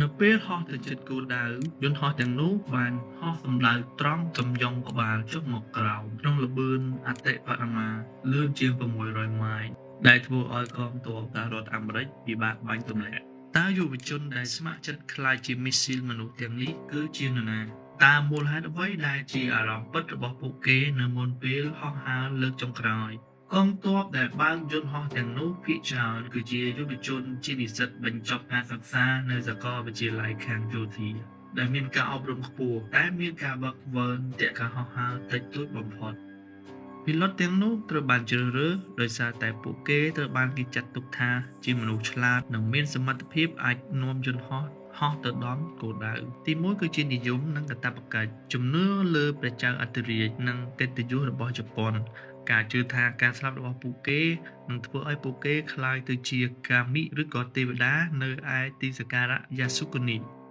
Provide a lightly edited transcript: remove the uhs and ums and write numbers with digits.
នៅពេលហោះទៅជិតគោលដៅ យន្តហោះទាំងនោះបានហោះសំដៅត្រង់ចំយ៉ុងក្បាលចុះមកក្រោមក្នុងល្បឿនអតិបរមាលឿនជាង 600 ម៉ាយ ដែលធ្វើឲ្យកងទ័ពសហរដ្ឋអាមេរិកពិបាកបាញ់ទម្លាក់។ តើយុវជនដែលស្ម័គ្រចិត្តក្លាយជាមីស៊ីលមនុស្សទាំងនេះគឺជានរណា? តើមូលហេតុអ្វីដែលជាអារម្មណ៍ពិតរបស់ពួកគេនៅមុនពេលហោះហើរលើកចុងក្រោយ? កងទ័ពដែលបើកយន្តហោះទាំងនោះភាគច្រើនគឺជាយុវជនជានិស្សិតបញ្ចប់ការសិក្សានៅសាកលវិទ្យាល័យខាងយោធា ដែលមានការអប់រំខ្ពស់ តែមានការហ្វឹកហ្វឺនទាក់ការហោះហើរតិចតួចបំផុត។ ពីឡុតទាំងនោះត្រូវបានជ្រើសរើសដោយសារតែពួកគេត្រូវបានគេចាត់ទុកថាជាមនុស្សឆ្លាត និងមានសមត្ថភាពអាចនាំយន្តហោះហោះទៅដល់គោលដៅ។ ទីមួយគឺជានិយមនិងកាតព្វកិច្ច ជំនឿលើព្រះចៅអធិរាជនិងកិត្តិយសរបស់ជប៉ុន ការជឿថាការស្លាប់របស់ពួកគេនឹងធ្វើឲ្យពួកគេក្លាយទៅជាកាមិឬក៏ទេវតានៅឯទីសក្ការៈយ៉ាស៊ុគូនី។